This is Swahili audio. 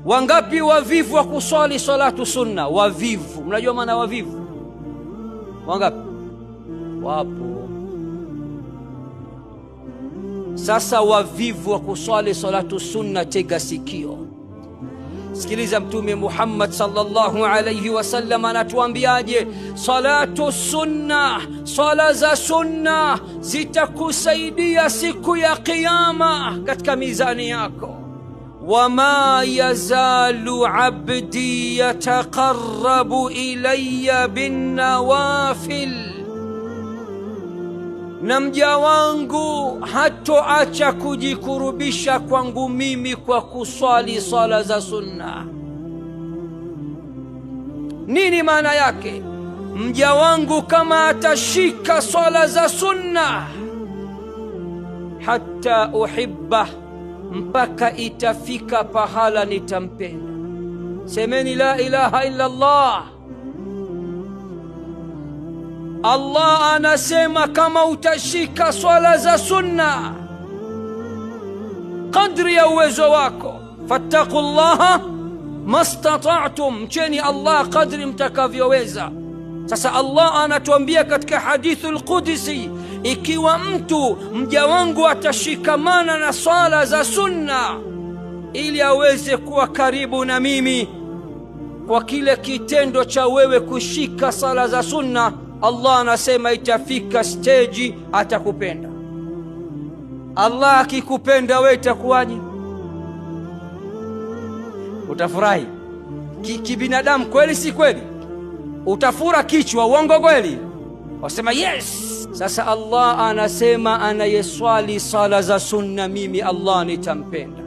Wangapi wavivu wa kuswali salatu sunna? Wavivu, mnajua maana wavivu? Wangapi? Wapo. Sasa wavivu wa kuswali salatu sunna, tega sikio, sikiliza Mtume Muhammad sallallahu alayhi wasallam anatuambiaje? Salatu sunna, swala za sunna zitakusaidia siku ya Kiyama katika mizani yako. Wama yazalu abdi yataqarrabu ilayya binnawafil, na mja wangu hatoacha kujikurubisha kwangu mimi kwa kuswali swala za sunna. Nini maana yake? Mja wangu kama atashika swala za sunna, hatta uhibba, mpaka itafika pahala nitampenda. Semeni la ilaha illa Allah. Allah anasema kama utashika swala za sunna kadri ya uwezo wako, fattaqullaha mastata'tum, mcheni Allah kadri mtakavyoweza. Sasa Allah anatuambia katika hadithu al-Qudsi, ikiwa mtu mja wangu atashikamana na swala za sunna ili aweze kuwa karibu na mimi, kwa kile kitendo cha wewe kushika sala za sunna, Allah anasema itafika steji atakupenda. Allah akikupenda wewe itakuwaje? Utafurahi kibinadamu kweli, si kweli? Utafura kichwa, uongo kweli? Wasema yes. Sasa Allah anasema anayeswali sala za sunna mimi Allah nitampenda.